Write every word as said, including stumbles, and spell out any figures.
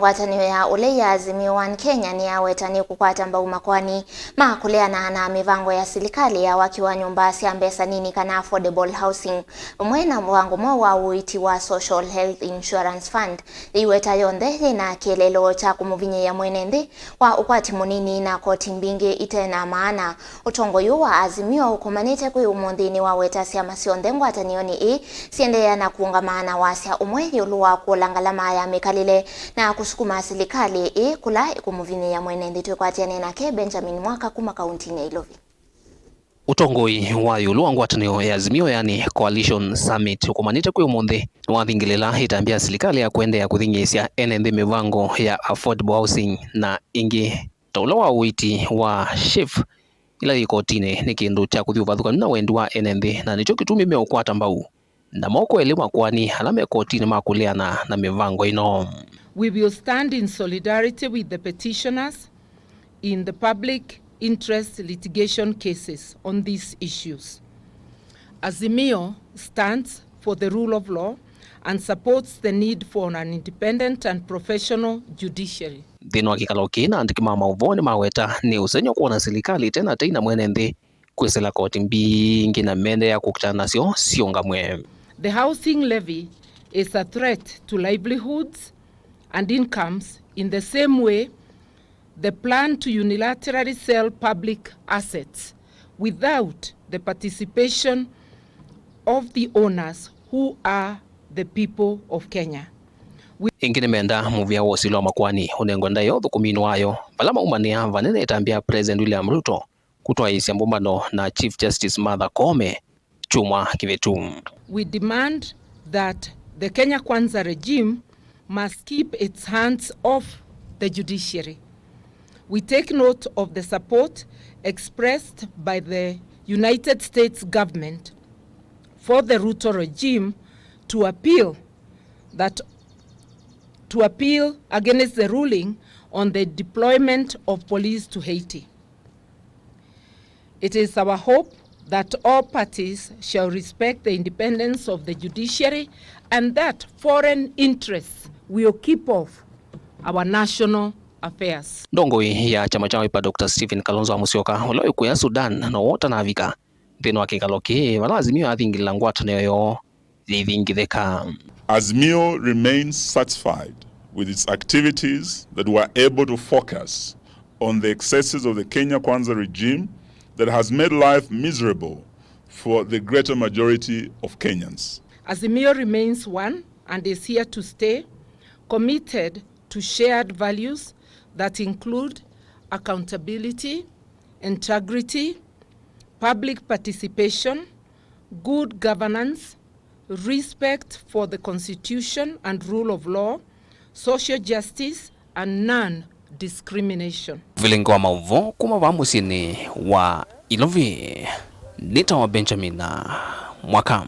Ngwatanĩo ya ũlei ya Azimio One Kenya nĩyaweta nĩkũkwata mbau makoani ma kũleana na mĩvango ya silikalĩ ya waki wa nyũmba sya mbesa nini kana affordable housing, vamwe na mũvango mweũ wa ũiiti wa Social Health Insurance Fund. Yĩiweta yonthe yĩna kĩeleelo kya kũmũvinyĩĩa mwene nthĩ wa ũkwati mũnini na koti mbingĩ ite na maana. Ũtongoi ũũ wa Azimio ũkomanĩte kwĩ ũmũnthĩ nĩwaweta syama syonthe ngwatanĩonĩ ĩĩ siendeea na kũũngama na wasya ũmwe ĩũlũ wa kũla ngalama ya mĩkalĩle na kũsukuma silikalĩ ĩĩ kũla ĩkũmũvinyĩĩa mwene nthĩ. Twĩkwatĩane nake Benjamin Mwaka kuma kauntinĩ ya Ilovi. Ũtongoi wa ĩũlũ wa ngwatanĩo ya Azimio, yani Coalition Summit, ũkomanĩte kwĩ ũmũnthĩ nĩwathingĩlĩla ĩtambya ya silikalĩ ya kũendeea kũthing'ĩĩsya ene nthĩ mĩvango ya affordable housing na ĩngĩ ta ũla wa ũiiti wa SHIF ĩla yĩ kotinĩ nĩ kĩndũ kya kũthi ũvathũkany'o na wendi wa ene nthĩ, na nĩkyo kĩtumi meũkwata mbau na moko elĩ makoani ala me kotinĩ ma kũleana na mĩvango ĩno. We will stand in solidarity with the petitioners in the public interest litigation cases on these issues. Azimio stands for the rule of law and supports the need for an independent and professional judiciary. Nthĩnĩ wa kĩkalo kĩĩ na andĩki ma maũvoo nĩmaweta nĩ ũsengy'o kwona silikalĩ ĩte na tei na mwene nthĩ kwĩsĩla koti mbingĩ na meendeea kũkitana nasyo siũngamwe. The housing levy is a threat to livelihoods and incomes in the same way the plan to unilaterally sell public assets without the participation of the owners, who are the people of Kenya. Ĩngĩ nĩmenda mũvĩa wa ũsili wa makoani ũnengwe ndaĩa ũthũkũminĩ wayo vala maumanĩa vanene ĩtambya ya President William Ruto kũtwaĩĩsya mbũmbano na Chief Justice Martha Koome kyumwa kĩvĩtu. We demand that the Kenya Kwanza regime must keep its hands off the judiciary. We take note of the support expressed by the United States government for the Ruto regime to appeal that, to appeal against the ruling on the deployment of police to Haiti. It is our hope that all parties shall respect the independence of the judiciary and that foreign interests will keep off our national affairs. Ndongoi ya kyama kya Wiper, Doctor Stephen Kalonzo wa Musyoka, ũla wĩ kũya Sudan, no ũtanavika nthĩnĩ wa kĩkalo kĩĩ vala Azimio yathingĩlĩla ngwatanĩo yoo yĩthingithĩka. Azimio remains satisfied with its activities that were able to focus on the excesses of the Kenya Kwanza regime that has made life miserable for the greater majority of Kenyans. Azimio remains one and is here to stay, committed to shared values that include accountability, integrity, public participation, good governance, respect for the constitution and rule of law, social justice, and non-discrimination. Vilingi wa maũvoo kuma vaa mũsyĩnĩ wa Ilovi, nĩtawa Benjamin Mwaka.